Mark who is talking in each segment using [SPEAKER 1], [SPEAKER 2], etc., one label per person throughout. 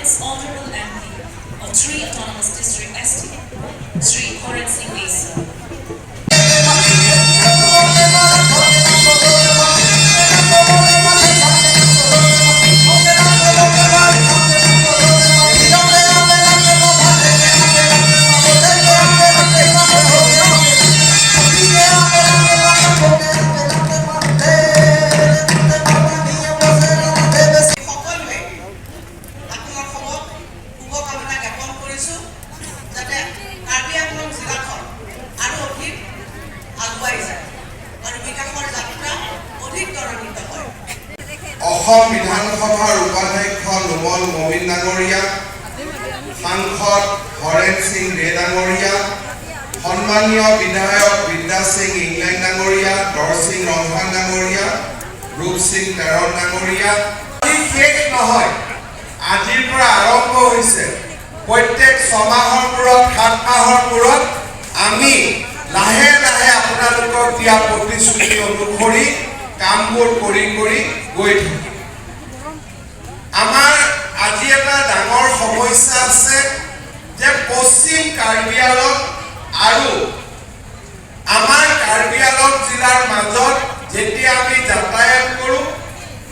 [SPEAKER 1] Eminence Honorable MP of Three Autonomous District ST, Sri Horen Singh Bey, sir.
[SPEAKER 2] সকলোৱে আপোনাসবক শুভকামনা জ্ঞাপন কৰিছোঁ, যাতে কাৰ্বি আংলং জিলাখন আৰু অধিক আগুৱাই যায় আৰু বিকাশৰ যাত্ৰা অধিক ত্বৰান্বিত হয়।
[SPEAKER 3] অসম বিধানসভাৰ উপাধ্যক্ষ নুমল মমিন ডাঙৰীয়া, সাংসদ হৰেণ সিং বে ডাঙৰীয়া, সন্মানীয় বিধায়ক বিদ্যা সিং ইংলেং ডাঙৰীয়া, দৰসিং ৰংহাং ডাঙৰীয়া, ৰূপ সিং তেৰণ ডাঙৰীয়া। আজি শেষ নহয়, আজিৰ পৰা আৰম্ভ হৈছে। প্ৰত্যেক 6 মাহৰ মূৰত, 7 মাহৰ মূৰত আমি লাহে লাহে আপোনালোকক দিয়া প্ৰতিশ্ৰুতি অনুসৰি কামবোৰ কৰি কৰি গৈ থাকিম। আমাৰ আজি এটা ডাঙৰ সমস্যা আছে যে পশ্চিম কাৰ্বি আংলং আৰু আমাৰ কাৰ্বি আংলং জিলাৰ মাজত যেতিয়া আমি যাতায়াত কৰোঁ,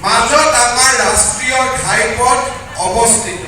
[SPEAKER 3] মাজত আমাৰ ৰাষ্ট্ৰীয় ঘাইপথ অৱস্থিত।